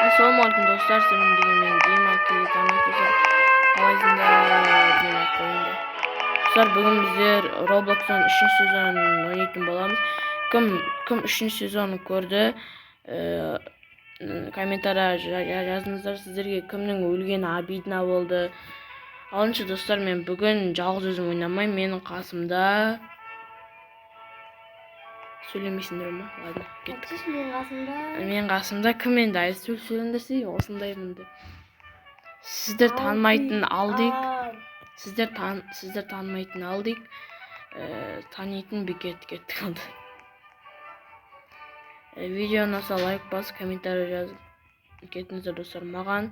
Ассалаумағалейкум, достар, сіздермен бірге мен, Дима Кейтанов. Достар, қалайсыңдар демей ақ қояйын да. Достар, бүгін біздер Roblox'тан үшінші сезонын ойнайтын боламыз. Кім кім үшінші сезонын көрді, комментария жазыңыздар, сіздерге кімнің өлгені обидно болды. Алыншы, достар, мен бүгін жалғыз өзім ойнамаймын, менің қасымда. Сөйлемейсіңдер ма? Ладно, кеттік. Айтшы, менің қасымда. Менің қасымда кім енді? Ай, сөйлеңдерсей, осындаймын деп. Сіздер танымайтын Алдик, сіздер танымайтын Алдик, танитын Бекет. Кеттік онда. Видео ұнаса, лайк басып, комментарий жазып кетіңіздер, достар. Маған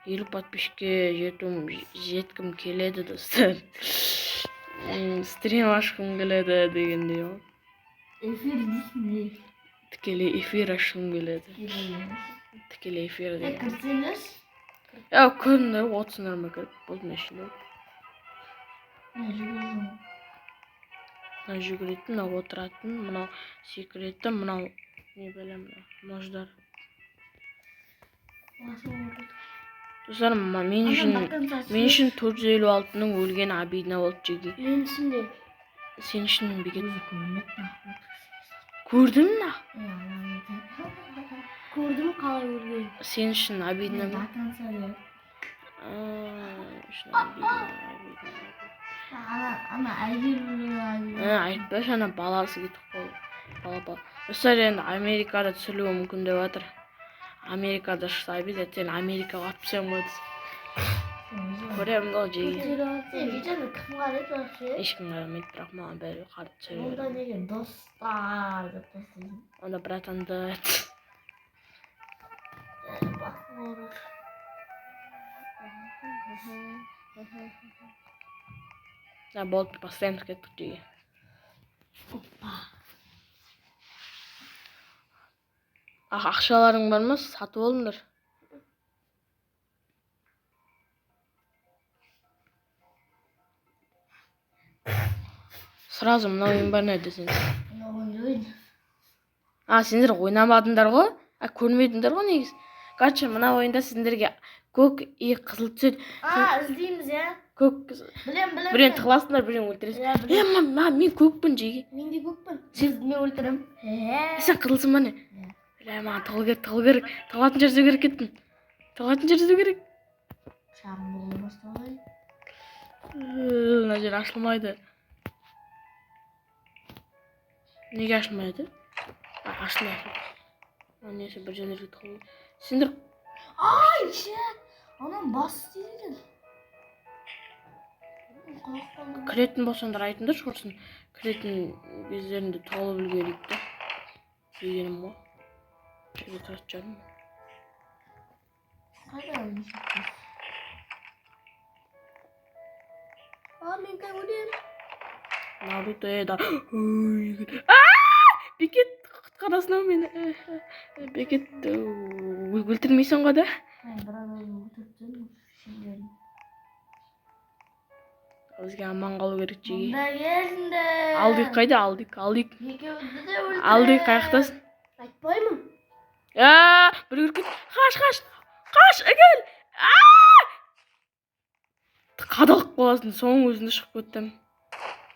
50 подписчикке жеткім келеді, достар. Стрим ашқым келеді дегендей ғой. Эфир дейсің бе? Тікелей эфир ашқым келеді. Тікелей эфир деген. Кірсеңіз. Я көрдіңдер ғой, отырсыңдар ма, кіріп болды ма ішінде. Не жүгірдің? Мынау жүгіретін, мынау отыратын, мынау секіретін, мынау не бәле, мынау нождар. Достар, мен үшін 456-ның өлгені обидно болды, жеге. Мен үшін де. Сен үшін, Бекет. Өзі көрмеді нахуй. Көрдің на? Көрдім қалай өлгенін. Сен үшін обидно ма? До конца деп. А, үшін обидно, обидно. Ана әйел өлген обидно. Айтпашы, ана баласы кетіп қалды. Бала, бала. Достар, енді Америкада түсірілуі мүмкін деп жатыр. Америкада шықса, обязательно Америкаға атып тастаймын ғой. Көремін ғой, жеге. Сен видеоны кім қарайды вообще? Ешкім қарамайды, бірақ маған бәрібір, қарап түсіре Онда беремін. неге достар деп тастайсың? Онда братанды. Басым ауырады. Да, болды, бастаймыз, кеттік, жеге. Опа. Ақшаларың бар ма? Сатып алыңдар. Сразу мына ойын бар не десең. Мына ойын. А, сендер ойнамадыңдар ғой? А, көрмедіңдер ғой негізі. Короче, мына ойында сендерге көк и қызыл түседі. А, іздейміз, иә? Көк. Білем, білем. Біреуін тығыласыңдар, біреуін өлтіресің. Иә, Е, білем. ма, мен көкпін, жеге. Мен де көкпін. Сен мен өлтірем. Сен қызылсың ба, не? Иә. Бля, маған тығылу керек, тығылу керек. Тығылатын жер іздеу керек кеттім. Тығылатын жер іздеу керек. Шағын болмас. Мына жер ашылмайды. Неге ашылмайды? А, ашылды, ашылды. Мына несі, бір жерлерге тығылу. Сендер Ай, shit. Анам бас істейді екен. Құлақ қалды. Кіретін болсаңдар, айтыңдаршы, құрсын. Кіретін кездерінде тығылып үлгерейік та. Дегенім ғой. Жерде тұратын шығармын. Қайда есік? А, мен қазір өлемін. Наруто да. Ой, а! Бекет, құтқарасың ау мені. Бекет, өлтірмейсің ғой да? Мен бір адамды өлтіріп тастадым. Сендерді. Бізге аман қалу керек, жеге. Мұнда келіңдер. Алдик қайда? Алдик, Алдик. Екеуіңді де өлтірем. Алдик, қаяқтасың? Айтпаймын. А, біреу кіріп кетті. Қаш, қаш. Қаш, әкел. А! Қадалып қаласың, соның өзінде шығып кеттім.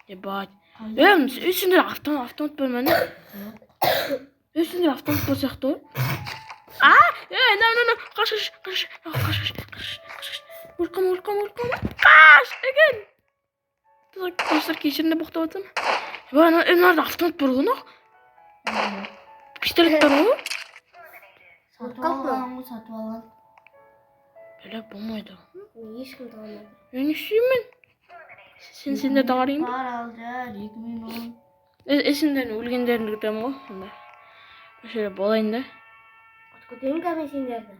Ебать. Е, сендер автомат бар ма, не? Е, сендер автомат бар сияқты ғой. А, е, на, на, на, қаш, қаш, қаш, қаш, қаш, қаш, қаш, қаш. Өліп қалма, өліп қалма, өліп қалма. Қаш, әкел. Достар, кешіріңдер, боқтап жатсам. Ебать, мынарда автомат бар ғой, нах. Пистолет бар ғой. Сатып алған ғой, сатып алған. Бля, болмайды. Ешкім таба алмады. Мен не істеймін? Сен сендерді қарайын ба? Бар, Алдияр, 2010. Е, сендердің өлгендеріңді күтемін ғой онда. Осы жерде болайын да. Күтемін мен сендерді.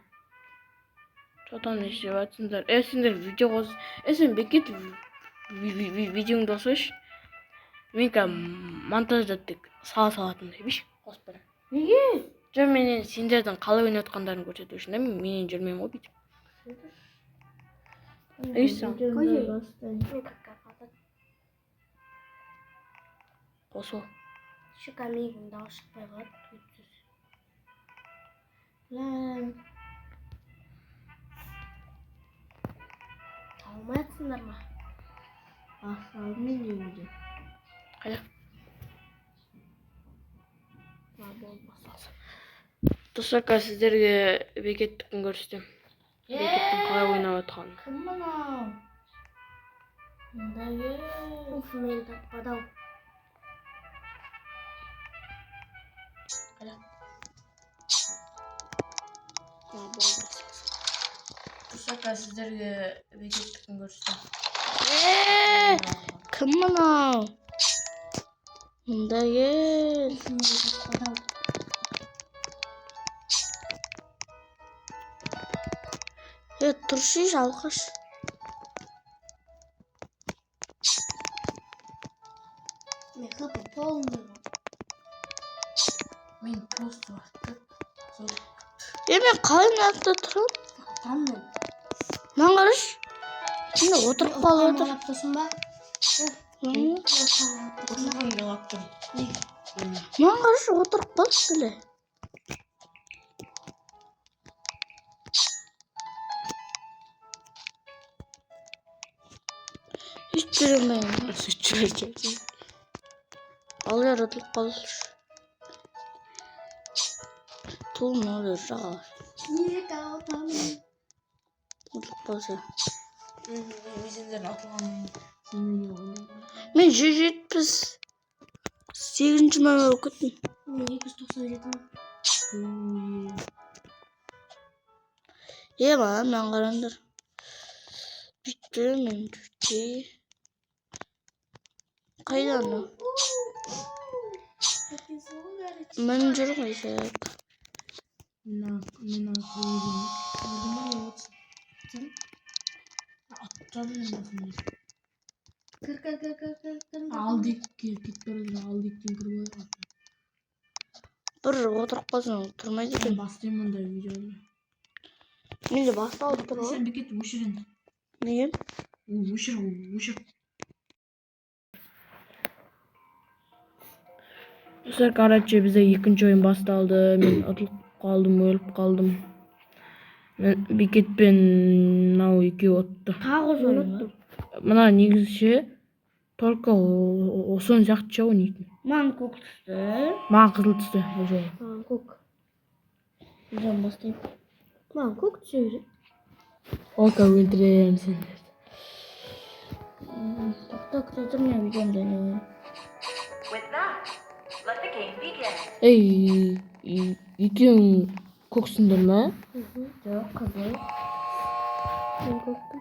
Че там, не істеп жатсыңдар? Е, сендер видео қос. Е, сен, Бекет, видеоңды қосайшы. Мен қазір монтажда тек сала салатындай биш қосып беремін. Неге? Жоқ, мен енді сендердің қалай ойнап жатқандарын көрсету үшін да, мен енді жүрмеймін ғой бүйтіп. Ей, сен. Қосыл. Шика, менің дауыс шықпай қалады. Өтсіз. Ләм. Алмай жатсыңдар ма? Басталды мен үйімде. Қайда? Ма, болды, басталды. Достар, қазір сіздерге Бекеттікін көрсетемін. Бекеттің қалай ойнап жатқанын. Кім мынау? Мында кел. Уф, мені таппады ау. Қайда? Ма, болды, басталды. Достар, қазір сіздерге Бекеттікін көрсетемін. Кім мынау? Мында кел. Уф, мені таппады ау. Е, тұршы, алқаш. Мен хп полный. Мен просто аттып, сол Е, мен қалай мына жақта тұрамын? Там мен. Мынаны қарашы. Міне отырып қалып отыр. Алып тұрсың ба? Осыған ұялап тұрмын. Мынаны қарашы, отырып қалды біле. Еш жүре алмаймын. Сөйтіп жүресің. Балалар ұтылып қалды. Ту мынау жаға. Екі алтамын. Ұтылып қалса. Мен сендердің атылғанын сенімен ойнаймын. Мен 178-ші номер болып кеттім. Мен 297. Е, маған мынаны қараңдар. Бүйтіп жүремін мен жүрте. Қайда анау? Мін жүр ғой сәк. Мен мен аттым мен осындай. Кір, кір, кір, кір, кір, кір. Алдикке кетіп бара жатыр, алдиктен кіріп алайық. Бір отырып қалсаң тұрмайды Мен екен. бастаймын ондай видеоны. Менде басталып тұр ғой. Сен Бекет өшір енді. Неге? Өшір, өшір. Достар, короче, бізде екінші ойын басталды. Мен ұтылып қалдым, өліп қалдым. Мен Бекет пен мынау екеуі ұтты. Тағы ойын. Мына негізі ше, только осы ойын сияқты ше ойнайтын. Маған көк түсті. Маған қызыл түсті бұл жолы. Маған көк. Жан бастаймын. Маған көк түсе береді. Ока өлтіремін сендерді. Тоқта, күте тұр, мен видеомды ойнаймын. With that, let the game begin. Ей, екеуің көксіңдер ме? Жоқ, қызыл. Мен көкпін.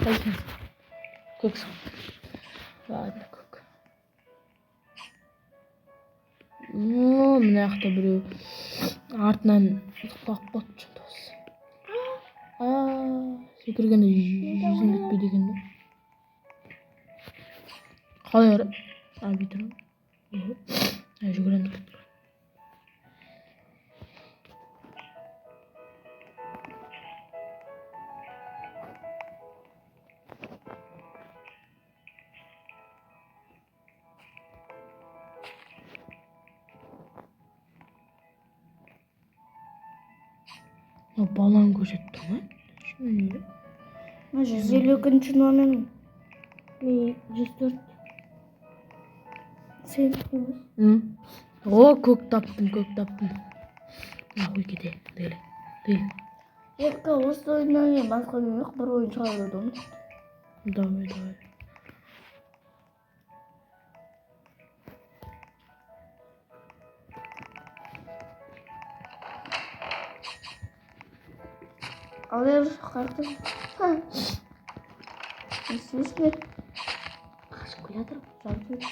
Қайсың? Көксің. Ладно, көк. О, мына жақта біреу артынан құлап қалды что-то. А, секіргенде жүзің кетпейді екен да. Қалай ұрады? А, бүйтіп ұрады. А, жүгіреміз кеттік. Мынау баланы көрсетіп тұр ма? Шын. Мен 152-ші номермін. Мен 104. Сен емес. О, көк таптым, көк таптым. Нахуй кете, дел. Дел. Екі осы ойыннан кейін басқа ойын жоқ, бір ойын шыға береді оны. Давай, давай. Ал ер қаяқта? Не істейсіңдер? Қашып келе жатырмын. Жан.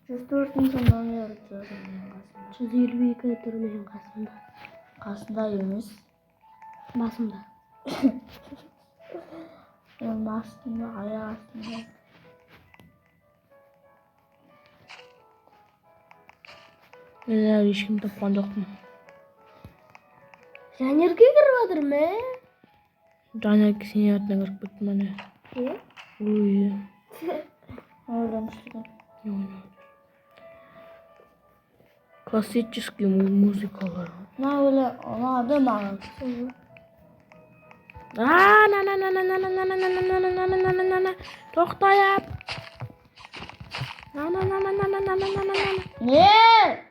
104-ші номер тұр менің қасымда. 152 тұр менің қасымда. Қасында емес. Басымда. Менің астымда, аяқ астымда. Мен әлі ешкім тапқан жоқпын. Жанерке кіріп жатыр ме? Даня, сенің артынан кіріп кеттім ана. Не? Ой. Ойламышты. Не ойнап. Классический музыкалар. Мына өлі ұнады маған. А, на на на на на на на на на на на на на на на на, тоқтаяп. На на на на на на на на на на. Не?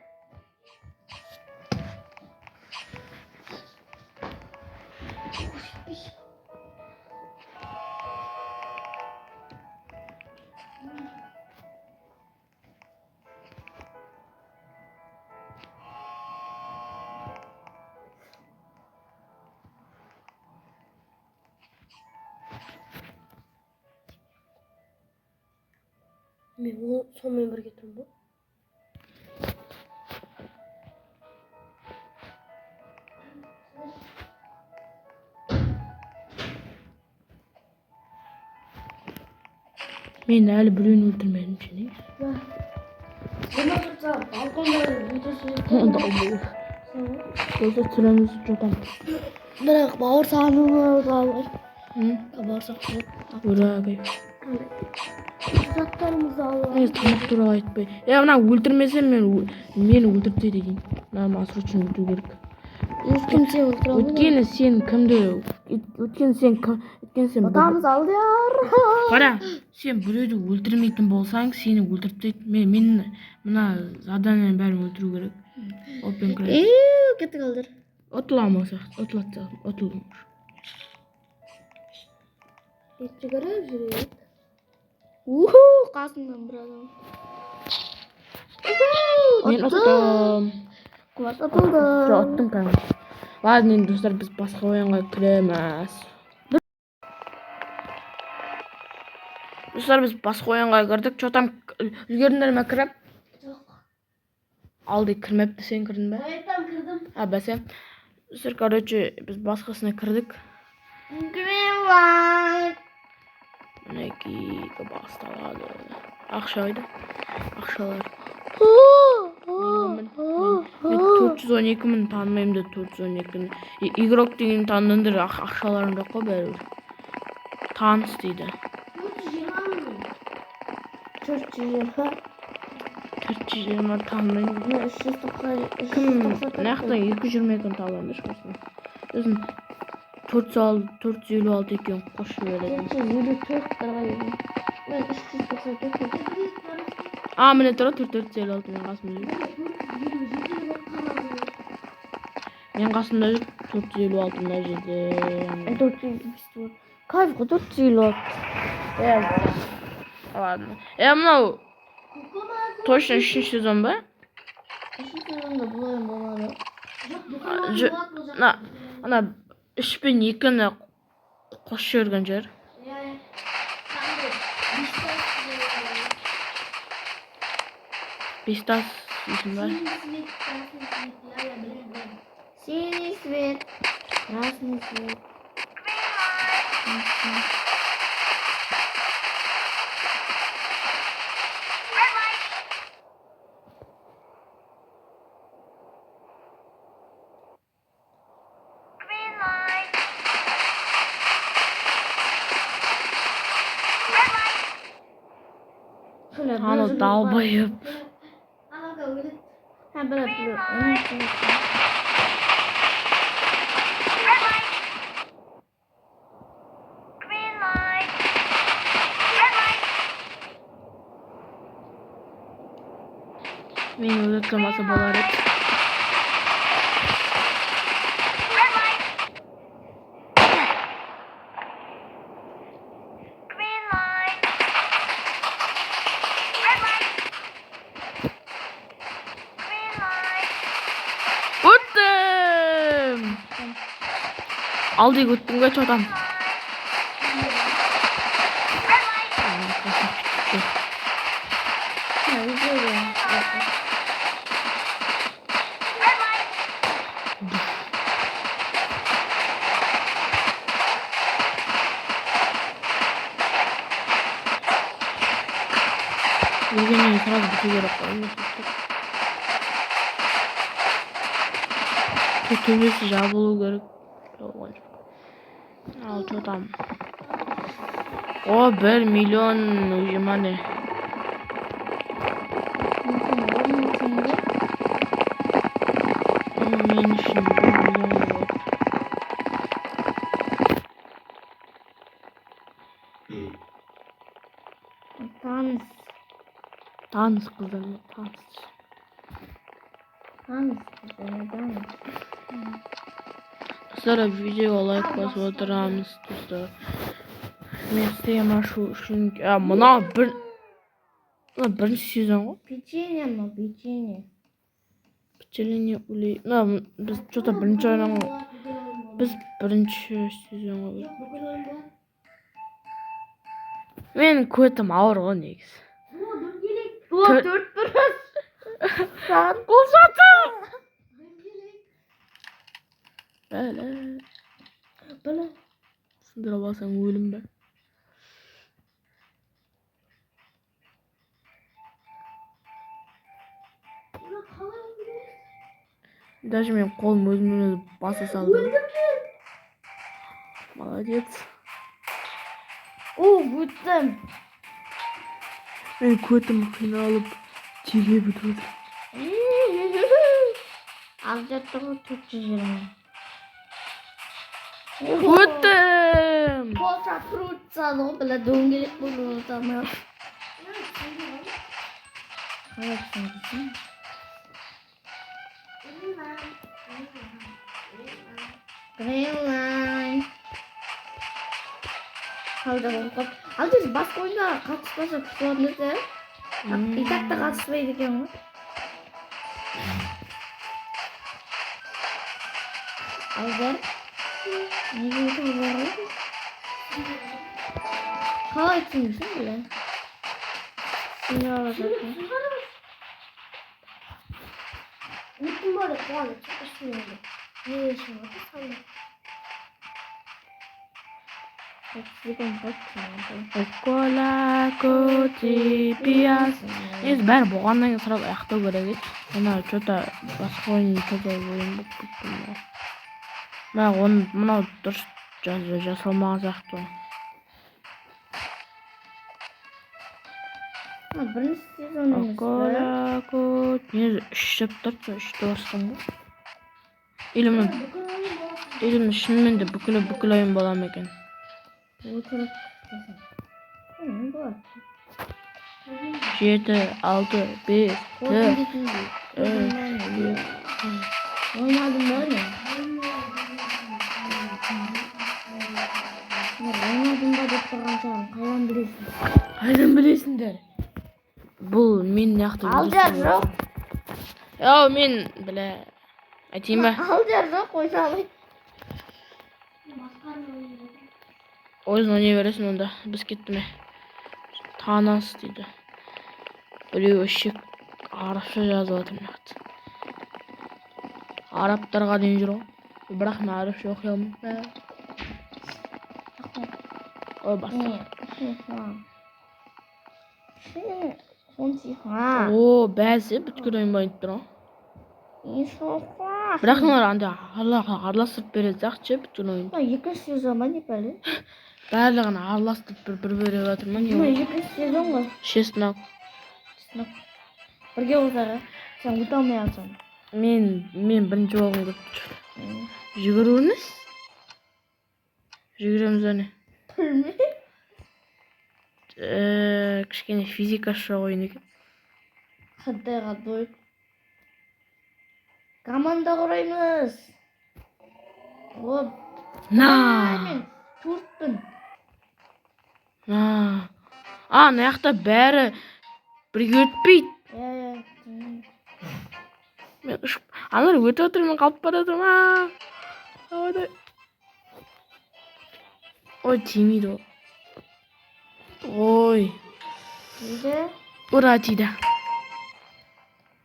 Мен ол сонымен бірге тұрмын ба? Мен әлі біреуін өлтірмедім ше, не? Бұны тұрса балконда видеосы. Болса түсіреміз, жатам. Бірақ бауырсағын алып М? бауырсақ пісіріп Ура, кайф. заттарымызды алып. Негізі тамақ туралы айтпай. Е, мына өлтірмесем, мен мені өлтіріп тастайды екен. Мына маған срочно өлтіру керек. Ешкім сені өлтіре алмайды. Өйткені сен кімді, өйткені сен кім, өйткені сен Отамыз алдияр. Қара, сен біреуді өлтірмейтін болсаң, сені өлтіріп тастайды. Мен мына заданиенің бәрін өлтіру керек. Open crate. Еу, кеттік, алдыр. Ұтыла алмасақ, ұтылады сияқты, ұтылдым. Жүгіріп жүрейік. Уху, қасымнан бір адам. Мен ұттым. Қуат ұтылды. Жоқ, ұттым кәдімгі. Ладно, енді, достар, біз басқа ойынға кіреміз. Достар, біз басқа ойынға кірдік. Че там, үлгердіңдер ме кіріп? Жоқ. Алды кірмепті, сен кірдің бе? Айтам, кірдім. А, бәсе. Достар, короче, біз басқасына кірдік. Green light. Мінекей, басталады. Ақша қайда? Ақшалар. Мен 412 мың танымаймын да, 412-ні. Игрок деген таныңдар, ақшаларым жоқ қой бәрібір. Таныс дейді. 420 мың. 420. 420 танымаймын. Мына 390. Кім мына жақтан 222-ні табамын шығарсың. Сосын 456 екеуін қосып жібереді. 454 давай. Мен 394. А, міне тұр, 456 менің қасымда жүр. Менің қасымда жүр 456 мына жерде. 454. Кайф қой, 456. Е, ладно. Е, мынау точно үшінші сезон ба? Үшінші сезонда бұл ойын болмады. Мына ана үш пен екіні қосып жіберген жер. Иә. Қандай? Бес тас дейсің ба? Синий свет, красный свет. Иә, білемін, білемін. Синий свет, красный свет. Red light. Green light. Red light. Анау далбайып. Анау өледі. Ha, бір Green бір. light. Red light. Green light. Red light. Мені өлтірмесе болар еді. Red light. Green light. Red light. Green light. Өттім. Алды, өттім ғой, че там? Red light. Красавчик. Red light. Өлгеннен кейін сразу біту керек қой. Төбесі жабылу керек. Жабылған жоқ. Ал, что там? О, 1 миллион уже мане. Мүмкін, 10 000 теңге. Мен үшін 1 миллион болады. Таныс. Таныс қыздармен таныс. Таныс қыздармен таныс. Достар, видеоға лайк басып отырамыз, достар. Мен стрим ашу үшін, а, мынау бір, мына бірінші сезон ғой. Печенье мынау, печенье. Печенье улей. Мына біз что-то бірінші ойын, біз бірінші сезонға кірдік. Менің көтім ауыр ғой негізі. О, төрт бұрыш. Саған Қол шатыр. Бәле. Бәле. Сындырып алсаң, өлім бе? Даже мен қолым өзімен өзі баса салды. Молодец. О, өттім. Мен көтім қиналып теге бітіп отыр. Ал жатты ғой, 420. Өттім. Қол шатыр өтсады ғой, бля, дөңгелек болып өте алмай. Қалай түсінбейсің? Green line. Қалда болып қалды. Ал біз басқа ойындарға қатыспаса күшті болатын еді. И так та қатыспайды екен ғой. Алдар. Неге өтіп ғой? Қалай түсінбейсің, бля? Түсіне алып жатыр. Өттім ба деп қуанып үстінен. Не үшін өтті санда? 30 секунд қалды. Кола коти пияз. Негізі бәрі болғаннан кейін сразу аяқтау керек еді. Ана что-то басқа ойын, что-то ойын болып кетті мынау. Мына оны, мынау дұрыс жасалмаған сияқты. Бірінші сезон емес пе? Кола кот. Негізі үш деп тұрды, үшті бастым ғой. Или мына, или мына шынымен де бүкіл ойын бола ма екен? Отырып істесең. Не болады? Жеті, алты, бес, Қордың төрт, дейтіндей. үш, екі. Ойнадым ба не? Мен ойнадым ба деп тұрған шығармын. Қайдан білесің? Қайдан білесіңдер? Бұл мен нақты. Алдияр жоқ. Ау, мен бля, айтайын ба? Алдияр жоқ, қойса алмайды. Өзің ойнай бересің онда. Біз кетті ме? Танас дейді. Біреу ішек арабша жазып жатыр мына жақта. Арабтарға дейін жүр ғой. Бірақ мен арабша оқи алмаймын. Ой, баста. Не? 红旗华。 О, бәсе бүткіл ойын бойынша тұр ғой. 你说话。 Бірақ мыналар андай араластырып береді сияқты ше бүткіл ойын. Мына екінші сезон ба, не пәле? Барлығын араластырып бір бір беріп жатыр ма, не Мына болды? екінші сезон ғой. Честно. Честно. Бірге болсақ, сен өте алмай қалсаң. Мен бірінші болғым келіп тұр. Жүгіру емес? Жүгіреміз әне. Білмеймін. Кішкене физикасы жоқ ойын екен. Қандайға дойып. Команда құраймыз. О, На! мен төртпін. На! А, мына жақта бәрі бірге өтпейді. Иә, иә. Мен ұшып, аналар өтіп жатыр, мен қалып бара жатырмын. А! Ауадай. Ой, тимейді ол. Ой, Тиді. Ура, тиді.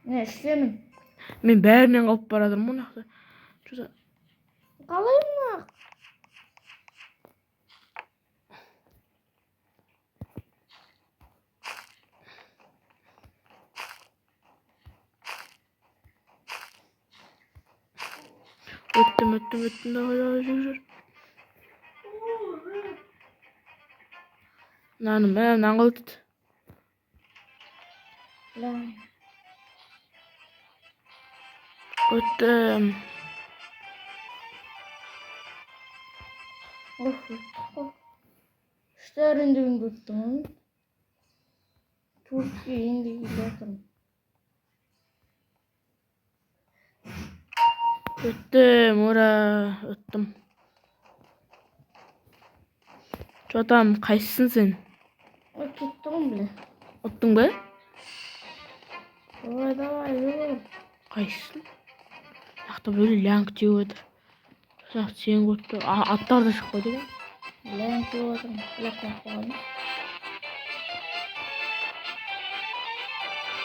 Не, үштемін. Мен бәрінен қалып бара жатырмын ғой мына жақта. Что за Қалай мына? Өттім, өттім, өттім. Давай, давай, жүр, жүр. Мынаны, мә, мынаны қалай өтеді? Бля. Өттім. Уф, уф. Үшті әрең өттім ғой. Төртке енді келе жатырмын. Өттім, ура, өттім. Че там, қайсысың сен? Ой, кетті ғой, бля. Ұттың ба? Давай, давай, жүгір. Қайсысың? Мына біреу ләңгі теуіп отыр. Сол сен көріп тұр. Аттар да шығып қойды екен. Ләң теуіп жатырмын. Бля, қойып қойған.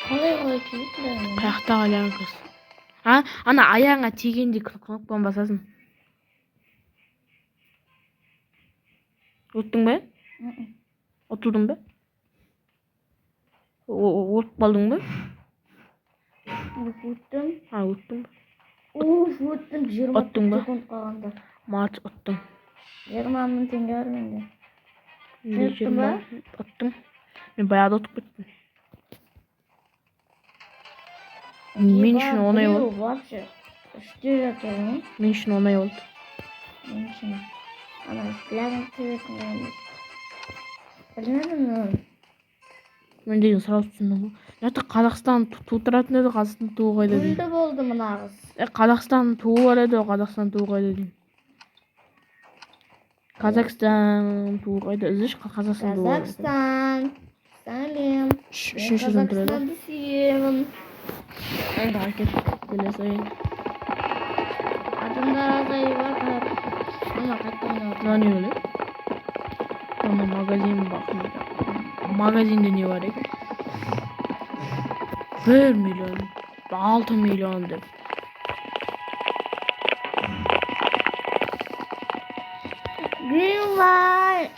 Қалай қалай тиеді ләң? Қаяқтағы ләңгісі? А, ана аяғыңа тигенде кнопканы басасың. Өттің бе? Ұтылдың ба? Өліп қалдың ба? Уф, өттім. А, өттің ба? Уф, өттім. 20 Ұттың ба? секунд қалғанда. Молодец, ұттың. 20 000 теңге бар менде. Менде Ұттың ба? Ұттым. Мен баяғыда ұтып кеттім. Мен үшін оңай Біреу болды. Вообще үште жатыр ғой. Мен үшін оңай болды. Мен үшін. Ана ләң тебетін емес. Білмедім мен. Мен деген сразу түсіндім ғой. Мына жақта Қазақстан туы тұратын еді, Қазақстан туы қайда деймін. Өлді болды мына қыз. Е, Қазақстан туы бар еді ғой, Қазақстан туы қайда деймін. Қазақстан туы қайда? Іздеші, Қазақстан туы бар. Қазақстан. Сәлем. Мен Үшінші жерден тұрады. Қазақстанды сүйемін. Давай, кеттік. Келесі ойын. Адамдар азайып жатыр. Ана қайта ойнап Мына не өлі? Ана магазин бар. Магазинде не бар екен? 1 миллион, 6 миллион деп. Green light.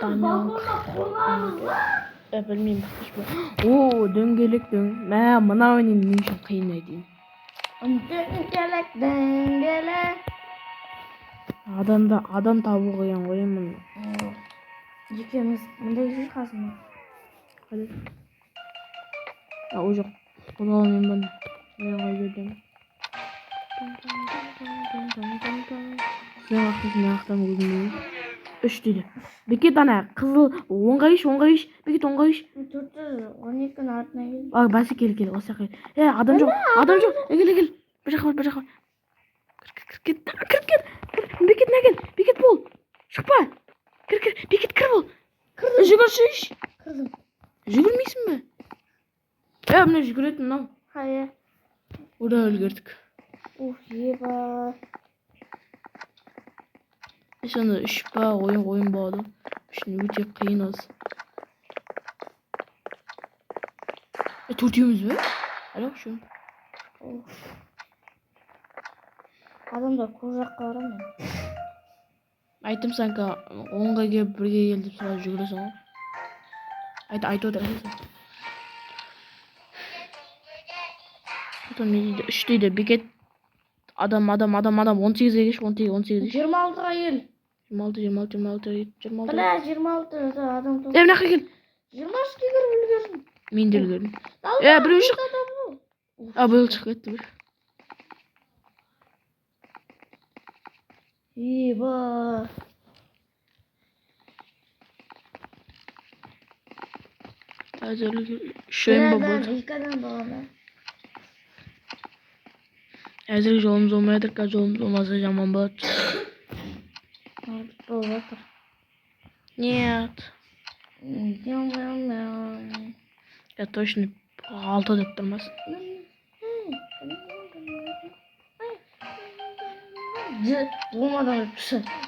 Дамян. Е, білмеймін. О, дөңгелек дөң. Мә, мына ойын енді мен үшін қиын айтайын. Дөңгелек, дөңгелек. Адамда адам табу қиын ғой мұны. Екеуміз мындай жүр қасыма. Қайда? А, ол жоқ. Қозғала алмаймын бұны. Мен қай жердемін? Сен қаяқтасың, мен қаяқтамын өзім білмеймін. Үш дейді. Бекет, ана қызыл оңға еш, оңға еш. Бекет, оңға еш. 412-нің артына кел. А, бәсе, кел, кел, осы жаққа кел. Е, адам жоқ, адам жоқ. Е, кел, кел. Бір жаққа бар, бір жаққа бар. Кір, кір, кір, кет, кір, кет. Кір, Бекет, мына кел. Бекет, бол. Шықпа. Кір, кір, Бекет, кір бол. Кірдім. Жүгірші. Кірдім. Жүгірмейсің бе? Е, міне жүгіретін мынау. Хайа. Ура, үлгердік. Уф, еба. Сонда үш па ойын ойын болады. Үшін өте қиын осы. Е, төртеуміз бе? Әлі үшеу. Уф. Адамдар көп жаққа барамын. Айттым саған, оңға келіп, бірге кел деп, сразу жүгіресің ғой. Айт, айтып отыр сен. Потом не дейді? Үш дейді. Бекет, адам, адам, адам, адам. 18-ге келші, 18, 18-ге. 26-ға кел. 26, 26, 26, 26. Бля, 26 адам. Е, мына жаққа кел. 23-ке кіріп үлгердім. Мен де үлгердім. Е, біреу шық. А, біреу шығып кетті бір. Еба. Әзір үш ойын ба Бір адам, болды. екі адам болғанда. Әзір жолымыз болмай жатыр, қазір жолымыз болмаса жаман болады. Болып жатыр. Нет. Мяу, мяу, мяу. Я точно алты деп тұрмасын. Болмады,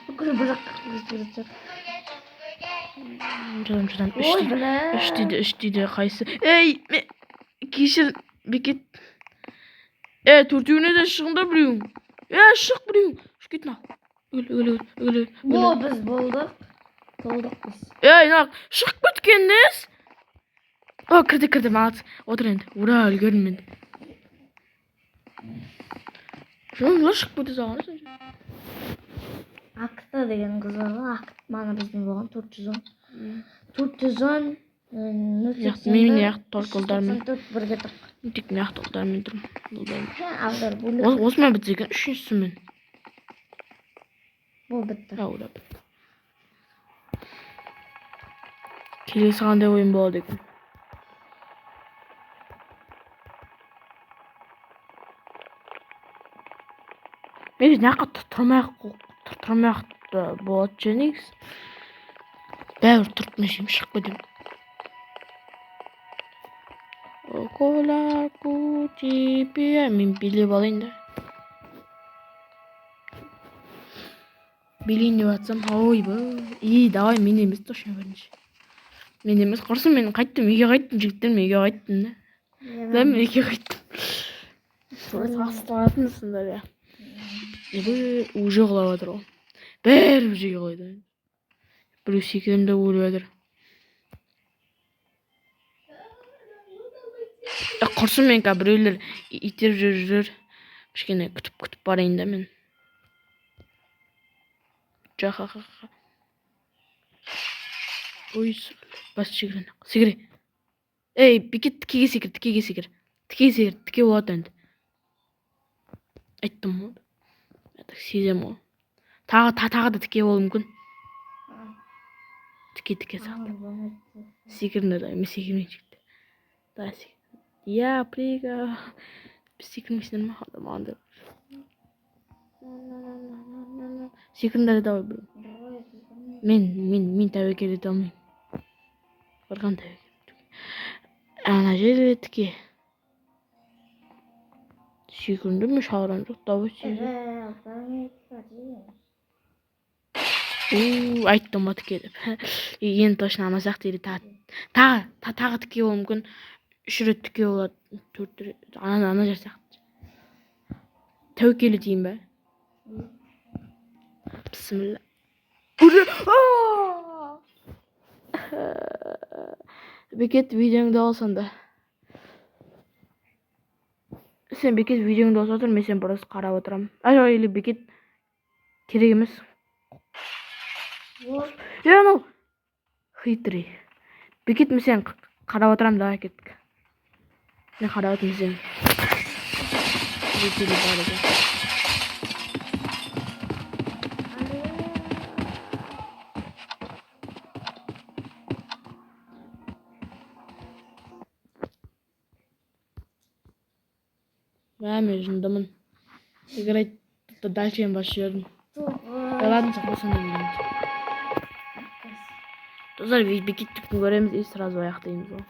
бүкіл бір жаққа кіріп жатыр. Жатам, жатам. Үш Ой, дейді. бля. Үш дейді, үш дейді. Қайсы? Ей, кешір, Бекет. Е, төртеуіне де шығыңдар біреуің. Е, шық біреуің. Шық кет мынау. Өл, өл, өл, өл, өл. О, біз болдық. Толдық біз. Ей, мына шығып кеткен несі? О, кірді, кірді, молодец. Отыр енді. Ура, үлгердім мен. Жолыңдар шығып кете салған сен. Акта деген қыз бар ғой, Акт мана біздің болған 410. 410, нөл Мен сексен бір, мына только ұлдармен. 94 бірге тұр. Тек мына жақта ұлдармен тұрмын. Ұлдармен. Алдар бөлек. Осымен бітсе екен, үшіншісімен. Бұл бітті. Ау да бітті. Келесі қандай ойын болады екен? Мен мына жаққа тұрмай ақ тұрмай ақ болады ше негізі. Бәрібір тұрып мен шейін шығып кетемін. Кола кутипия. Мен билеп алайын да. Билейін деп жатсам, ойбай. И, давай, мен емес точно бірінші. Мен емес, құрсын, мен қайттым, үйге қайттым, жігіттер, мен үйге қайттым да. Да, мен үйге қайттым. Састалатынсыңдар я. Ебі, уже құлап жатыр ғой. Бәрі бір жерге құлайды. Біреу секіремін деп өліп жатыр. Құрсын, мен қазір біреулер итеріп жүріп жүр. Кішкене күтіп-күтіп барайын да мен. Жа-ха-ха-ха. Ой, бас секіре. Секіре. Ей, Бекет, тікеге секір, тікеге секір. Тіке секір, тіке болады енді. Айттым ғой. Мен так сеземін ғой. Тағы, тағы да тіке болуы мүмкін. Тіке, тіке сияқты. Секіріңдер, давай, мен секірмейін, жігіттер. Давай, секір. Я прыгаю. Біз секірмейсіңдер ме? Маған да. Секіріңдер, давай, біреу. Мен тәуекел ете алмаймын. Барған тәуекел. Ана жерде тіке. Секірдім, мен шарам жоқ, давай секір. У, айттым ғой тіке деп. Енді точно ана сияқты или тағы тағы тағы тіке болуы мүмкін. Үш рет тіке болады. Төрт рет. Ана жер сияқты. Тәуекел етейін бе? Бісміллә. Уже. Аа! Бекет, видеоңды ал сонда. Сен, Бекет, видеоңды алса отыр, мен сен просто қарап отырамын. А, жоқ, или Бекет керек емес. Е, анау хитрый. Бекет, мен сен қарап отырамын, давай кеттік. Мен қарап отырмын сен. Жителі бар екен. Мә, мен жындымын. Играть дальше мен басып жібердім. Да ладно, сақласаң да видеоны. Достар, Бекеттікін көреміз и сразу аяқтаймыз ғой.